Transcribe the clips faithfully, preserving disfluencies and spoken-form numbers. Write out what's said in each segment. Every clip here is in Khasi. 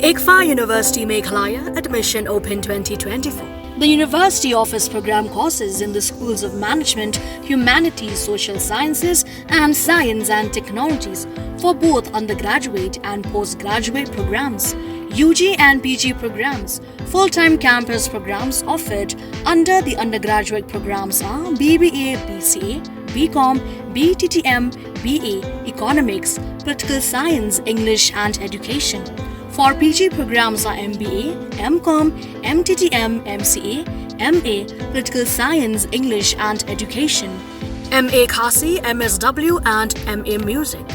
ICFAR University Meghalaya, admission open twenty twenty-four. The university offers program courses in the schools of management, humanities, social sciences, and science and technologies for both undergraduate and postgraduate programs, U G and P G programs. Full-time campus programs offered under the undergraduate programs are B B A, B C A, B Com, B T T M, B A, Economics, Political Science, English and Education. For P G programs are M B A, M Com, M T T M, M C A, M A, Political Science, English and Education, M A Khasi, M S W and M A Music.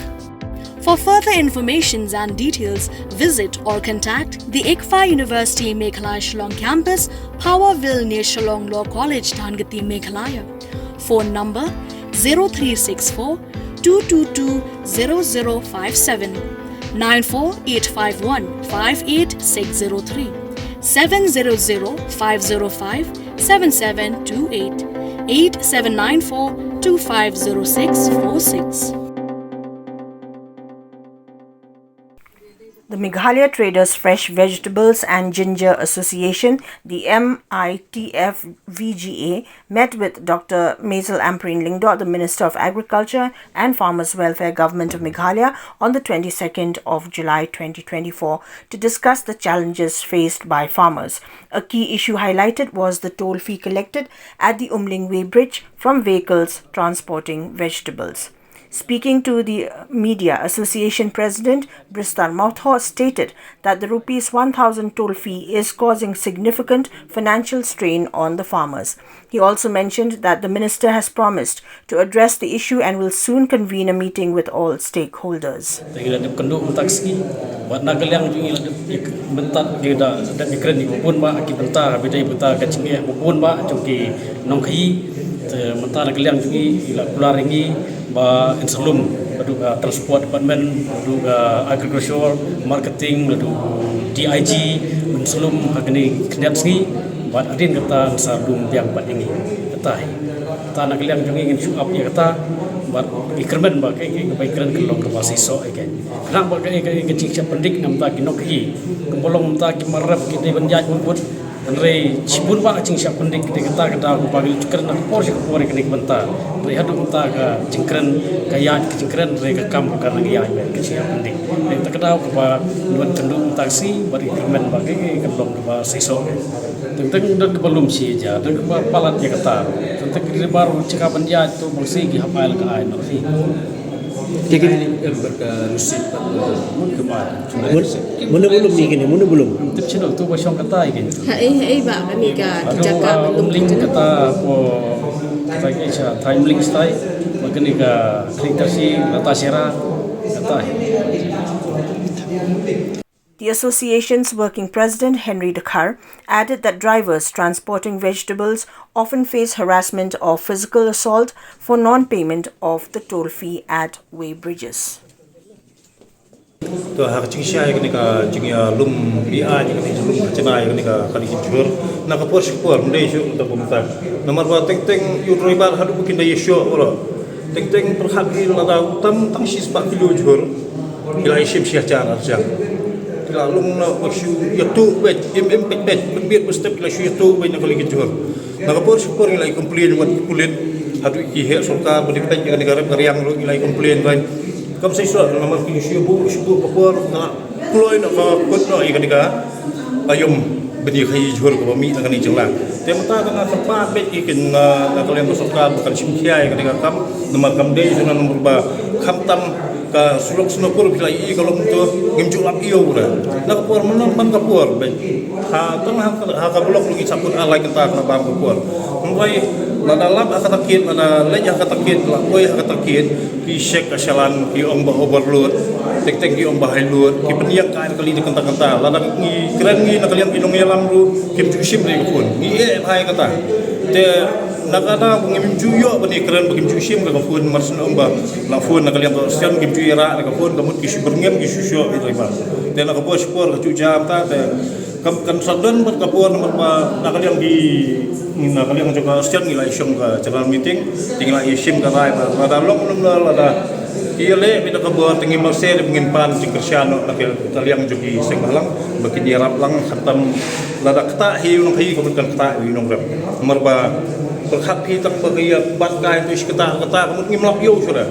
For further informations and details, visit or contact the ICFAR University Meghalaya Shillong campus, Powerville near Shillong Law College, Dhangati, Meghalaya. Phone number zero three six four two two two zero zero five seven, nine four eight five one five eight six zero three, seven zero zero five zero five seven seven two eight, eight seven nine four two five zero six four six. The Meghalaya Traders Fresh Vegetables and Ginger Association, the M I T F V G A, met with Doctor Mazel Ampareen Lyngdoh, the Minister of Agriculture and Farmers Welfare, Government of Meghalaya, on the twenty-second of July twenty twenty-four to discuss the challenges faced by farmers. A key issue highlighted was the toll fee collected at the Umling Way Bridge from vehicles transporting vegetables. Speaking to the Media, Association President Bristar Mawthaw stated that the rupees one thousand toll fee is causing significant financial strain on the farmers. He also mentioned that the minister has promised to address the issue and will soon convene a meeting with all stakeholders. Te ngi la dep kynduh mynta ka sngi, bad na ka liang jong ngi la dep ïa mynta ngi da dep ïakren ïa bun bah ki bynta, ba dei bynta ka jingeh ba bun bah jong ki nongkhaïi. Te mynta na ka liang jong ngi la kular ïa ngi ba yn sa lum, haduh ka Transport Department, haduh ka Agriculture, Marketing, haduh D I G, yn sa lum ha kane ka khyndiat sngi, bad hadien kata yn sa lum biang bad ïa ngi. Kata hi. Kata na ka liang jong ngi ngin shu ap ïa kata, bad ngi kyrmen ba kaei kaei kaba ngi kren kan long kaba seisoh ïa ka. Khnang ba kaei kaei ka jingshah pyndik na bynta ki nongkhaïi, kaba long na bynta ki mar rep ki dei ban ïaid mut mut. Hynrei shibun bah ka jingshah pyndik ki dei kata ka daw kaba ngi kren na ka por sha ka por ïa kane ka bynta. Hynrei haduh mynta ka jingkren ka ïaid ka jingkren, hynrei ka kam ka nang ïaid beit ka jingshah pyndik. Hynrei kata ka daw kaba ngi wan kynduh mynta ka sngi bad ngi kyrmen ba kaei kaei kan long kaba seisoh. Teng teng don kaba lum shi hajar, don kaba palat ïa kata. Teng teng ki dei baroh jaka ban ïaid to bang shi ki hap ai la ka ai noh hi. Te kine em bad ka receipt pat, eh, mun ka mat. Mun, mun bulum ni kine, mun bulum. Tip sino tu ba shong kata i kine. Ha ei, ha ei ba kane ka jaka ba lum link kata ko kata ke cha time link stai. Ba kane ka klik tasi kata sera kata. The association's working president, Henry Dkhar, added that drivers transporting vegetables often face harassment or physical assault for non-payment of the toll fee at weighbridges. To ha ka jingshai kane ka jingïalum biai kane ka jinglum ka jngai kane ka kali ki jhur na ka por shi por mdei shu ta bum ta. Namar ba teng teng ïu driver haduh kin da ïa shu ora. Teng teng pyrkhat ki la da tam tang shi spah kilo jhur. Ki la ïa shim shi hajar arjang. Ki la lum na ba shu ïa tu bej im im bej bej bej bej step ki la shu ïa tu bej na kali ki jhur. Na ka por shi por ngi la ïa complain wat ki pulit. Haduh ki heh sorkar ba dei peit ïa kane ka rep ka riang ruh ngi la ïa complain beit. Kam seisoh namar ki shu ïa buh shu buh ka por na kloi na ka kut na ïa kane ka aïom bad ïa ka jhur kaba mih na kane ka jylla. Te mynta ka nga kyrpad beit ïa ki na ka liang ka sorkar ba kan shim khia ïa kane ka kam namar kam dei jong nga namar ba khamtam ka surok Sonapur phi la ïohi ka long to ngim ju lap ïoh re. Na ka por mynno man ka por beit. Ha tang ha ka, ha ka block ruh ngi sa put ar lai kynta ka la bam ka por. Hynrei lada lap ha kata kiet, lada leit ha kata kiet, la poi ha kata kiet, ki check ka challan, ki ong ba overload, tek tek ki ong ba high load, ki pynïeng ka ai kali da kynta kynta. Lada ngi kren ngi na ka liang ki nongïalam ruh kim ju shim re ka phone. Ngi eh bha ïa kata. Te na ka da ngim ju ïoh ban ïa kren ba kim ju shim re ka phone, mar shu ong ba la phone na ka liang ka station kim ju ïa rah re ka phone, ka mut ki shu byrngem ki shu shoh ïa driver. Te na ka por shi por ka ju jam ta te Kan sa don bad ka por namar ba na ka liang ki, na ka liang jong ka state ngi la ïashim ka general meeting, te ngi la ïashim ka rai ba lada long lum la lada ki ïaleh bad ka bor te ngim marse, te ngin pan jingkyrshan noh na ka liang jong ki seng bhalang ba kin ïarap lang, khamtam lada ktah hi u nongkhaïi ka mut kan ktah hi u nongrep. Namar ba pyrkhat phi tang ba ka ïa bat kai tu shi kata kata ka mut ngim lap ïew shuwa.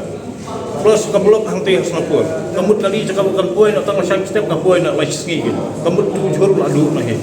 Plus ka block hangtei ha Sonapur ka mut kali jaka ba kan poi na tang la shai step, ka poi na la shi sngi. Ka mut tu jhur la duh na hi.